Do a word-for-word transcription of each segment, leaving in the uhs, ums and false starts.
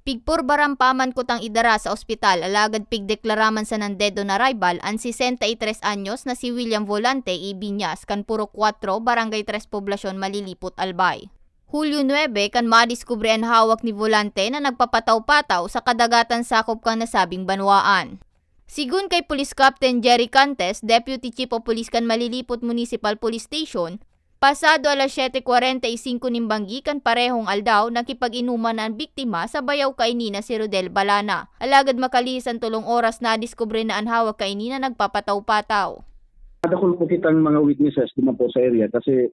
Pigpurbaran pa man kutang idara sa ospital, alagad pigdeklara man sanang dead on arrival an sesenta y tres anyos na si William Volante Ibiñas, kan Purok Kuwatro, Barangay Tres Poblacion, Malilipot, Albay. Hulyo nuebe kan madiskubre an hawak ni Volante na nagpapataw-pataw sa kadagatan sakop kan nasabing banwaan. Sigon kay Police Captain Jerry Cantes, Deputy Chief of Police kan Malilipot Municipal Police Station, pasado alas siyete kwarenta y singko nin banggi kan parehong aldaw, nakipag-inuman na an biktima sa bayaw kaini na si Rodel Balana. Alagad makalihis an tolong oras, nadiskubre na an hawak kaini na nagpapataw-pataw. Dakul po kitang mga witnesses duman po sa area kasi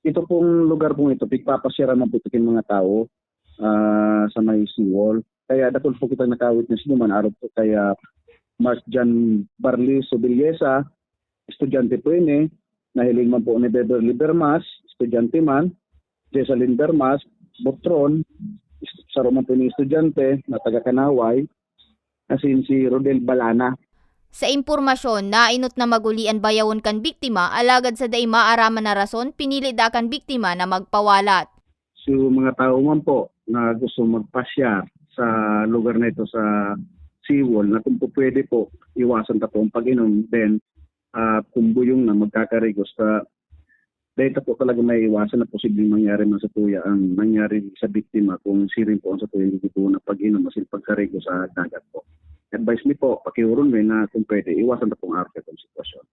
ito pong lugar pong ito, pigpapasyaran man po ito king mga tao ah, sa may seawall. Kaya dakul po kitang naka-witness duman, arog po kaya Mark Jan Barlis Sobellesa, estudyante po ini, nahiling man po ni Beverly Bermas, estudyante man, Jessalyn Bermas, Botron, saro man po ni estudyante na taga Kanaway, asin si Rodel Balana. Sa impormasyon, nainot na maguli an bayawon kan biktima, alagad sa dai maaraman na rason, pinili daa kan biktima na magpawalat. So, mga tao man po na gusto magpasyar sa lugar na ito sa seawall, na kung po pwede po, iwasan ta po ang pag-inom. Then, ah, kung buyong na, magkakarigos ta, dahil ta po talaga maiiwasan na posibleng mangyari man sa tuya ang nangyari sa biktima kung siring po ang sa tuya hindi po na pag-inom asin pagkarigo sa dagat po. Advice mi po, pakiuron mi na kung pwede, iwasan ta pong arog itong sitwasyon.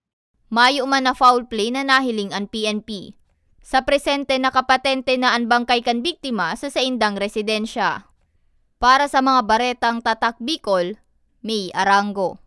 Mayo man na foul play na nahiling an P N P. Sa presente, nakapatente na an bangkay kan biktima sa saindang residensya. Para sa mga baretang Tatak Bicol, May Arango.